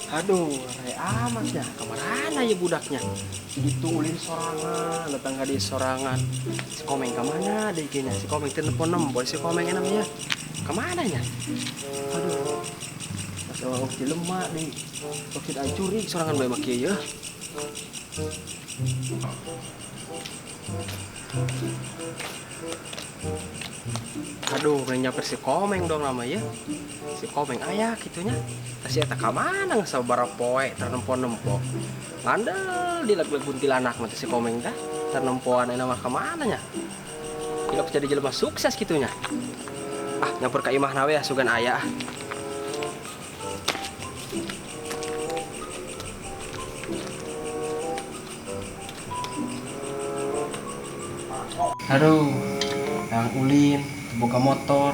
Aduh, raya amatnya. Kamarana ya budaknya. Gitu ulin sorangan, datang ka dieu sorangan. Si Komeng ka mana deui kayaknya? Si Komeng teu nempo-nempo si Komeng namanya. Kamana nya? Aduh. Masih awak jelema deui. Sok tidak curi sorangan bae mah kieu ya. Aduh, pengen nyamper si Komeng dong lama ya. Si Komeng aya kitunya. Tas eta ka mana geus sabaraha poe teu nempo-nempo. Ngandel di leg-leg kuntilanak mah si Komeng tah. Teu nempoan ayeuna mah ka mana nya? Ilok jadi jelema sukses kitunya. Ah, nyamper ka imahna we sugan aya ah. Aduh, yang ulin buka motor,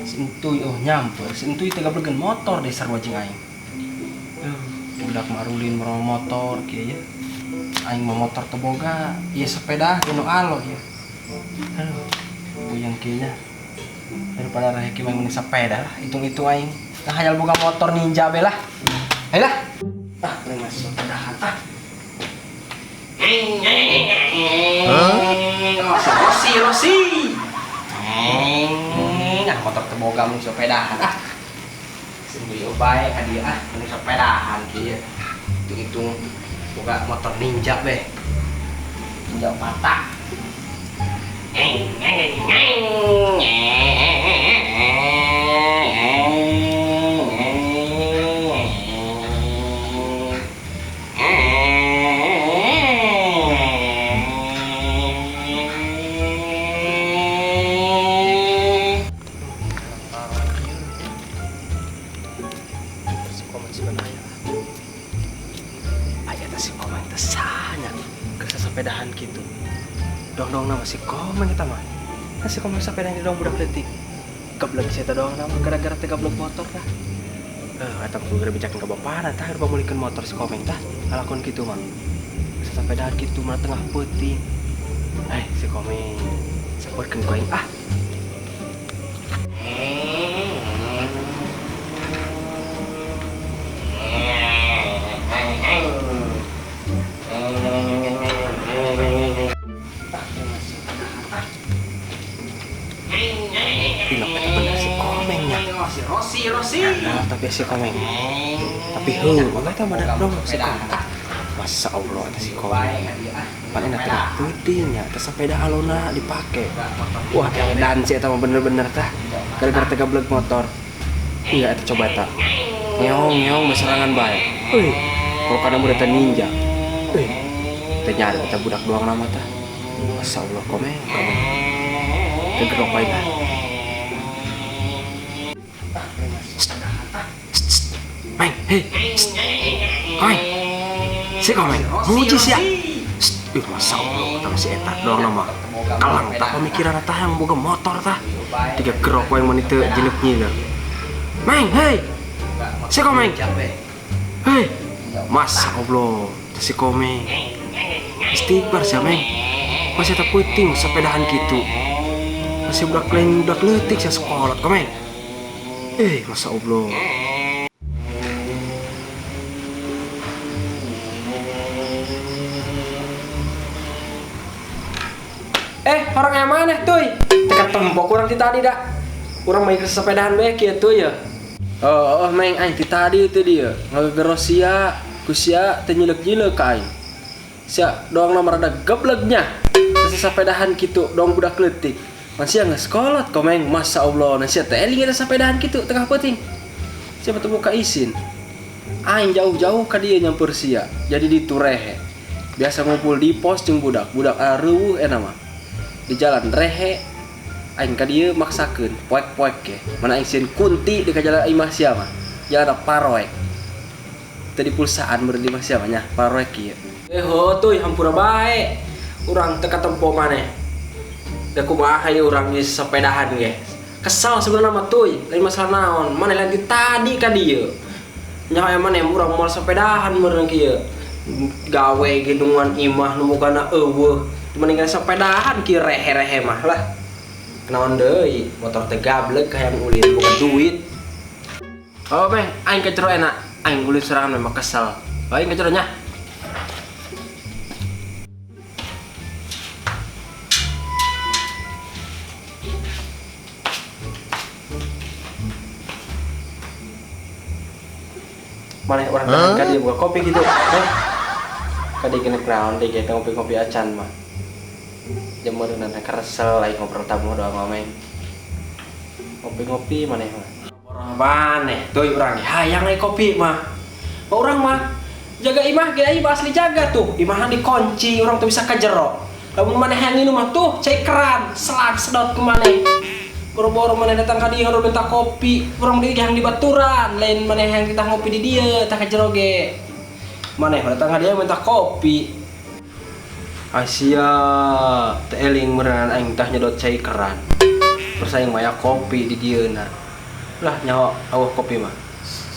si entuy, oh nyamper, si entuy teh gablegeun motor deh sarua jeung aing. Budak marulin merong motor kieu ya. Aing mah motor teu boga, ieu sepeda ge nu alo ieu. Aduh, puyeng kieu nya. Daripada rehek mah mending sepeda lah, hitung-hitung aing. Nah, hayal boga motor Ninja be lah. Ayo lah. Ah, mending masuk sepedahan ah. Hah? Rossi, Rossi. Nah, motor teboga mun sepedahan ah. Sendiri bae ka dieu ah, mun sepedahan kieu. Hitung-hitung boga motor Ninja be. Ninja patah. Sepedahan gitu. Dong-dong nama si Komeng eta mah. Nah, si Komeng sepeda di dong budak leutik. Geblek si eta doang nama gara-gara teh geblek motor tah. Eta kudu geura bejakeun ka bapana tah geura pamulikeun motor si Komeng tah. Ngalakon kitu mah. Sapedahan kitu mah tengah peuting. Si Komeng saperkeun ku aing ah. Rossi, Rossi. Nah, tapi si Komeng. Tapi heuh, mah eta mah dong si Komeng. Masa Allah eta si Komeng. Paling tengah peuting nya, teh sepeda alona dipake. Wah, edan sih eta mah bener-bener tah. Gara-gara teh gableg motor. Iya eta coba eta. Ngeong-ngeong beserangan bae. Euy, kalau kana murid teh ninja. Euy, teh nyari eta budak doang nama tah. Masa Allah Komeng, Komeng. Teh gerok bae tah. Meng, hei, Komeng, si Komeng, muji sia. Ih, masa Allah, kata si eta doang nama. Kalang tah pemikiran tah yang boga motor tah. Tiga gerok wae mun teu jileuk nyileuk. Meng, hei, si Komeng, hei, masa Allah, si Komeng. Istighfar sia Meng. Masih eta peuting sepedahan kitu. Masih budak lain budak leutik sia sekolah Komeng. Masa Allah. Orang yang mana tuh? Tekan tempo kurang ti tadi dah. Kurang main ke sepedahan bae kieu tuh ya. Oh, main aing ti tadi itu dia. Ngagegero sia, ku sia teu nyilek-nyilek ka aing. Sia doang nomor ada geblegnya. Sepedahan kitu dong budak leutik. Masih nggak sekolah Komeng, masa Allah, nah sia teh eling eta sepedahan kitu tengah peuting. Sia mah teu buka isin. Aing jauh-jauh ka dieu nyampeur sia, jadi diturehe. Biasa ngumpul di pos jeung budak, budak areuweuh eta mah. Di jalan rehe aing ka dieu maksakeun poek-poek ge. Mana aing sieun kunti di ka jalan imah sia mah. Jalan paroek. Teu di pulsaan meureun di imah sia mah nya, paroek kieu. Heuh tuh hampura bae. Urang teu katempo maneh. Da kumaha ieu urang geus sepedahan ge. Kesal sebenarnya mah tuy, lain masalah naon. Maneh lain ti tadi ka dieu. Nya aya maneh urang moal sepedahan meureun kieu. Gawe ge nungan imah nu bogana eueuh. Mendingan sepedahan kieu rehe-rehe mah lah. Naon deui, motor teh gablek hayang ulin boga duit. Oh, Meng, aing ke jero enak. Aing ulin sorangan memang kesel. Aing ka jero nya. Mana orang huh? Ka dieu buka kopi gitu. Eh. Ka dieu kena naon deui ge ngopi-ngopi acan mah. Jemureunana keresel aing ngobrol tamu doang mameng. Ngopi-ngopi maneh mah. Orang maneh tuh urang hayang ai kopi mah. Urang mah jaga imah ge aing asli jaga tuh. Imahan dikunci urang tuh bisa ka jero. Lamun maneh hayang nginum mah tuh cai keran, selag sedot ku maneh. Boro-boro maneh datang ka dieu minta kopi, urang di hayang di baturan, lain maneh hayang kita ngopi di dieu tah ka jero ge. Maneh datang ka dieu minta kopi. Asia teh eling meureun aing tah nyedot cai keran. Terus aing maya kopi di dieu na. Lah nyaho aweuh kopi mah.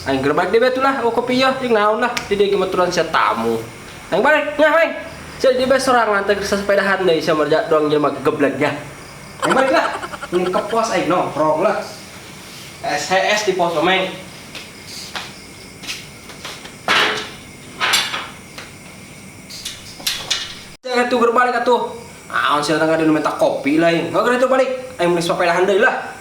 Aing geus balik deui lah aweuh kopi yeuh jeung naon lah di dieu ge baturan sia tamu. Aing balik nyah aing. Sia di dieu sorangan teh geus sapedahan deui sia merja doang jelema geblek nya. Aing balik lah. Ini ke pos aing nongkrong lah. SHS di pos meng. Jangan tuh berbalik atuh. Aon sia datang ka dieu minta kopi lain. Enggak itu balik. Aing meuli sapedahan deui lah.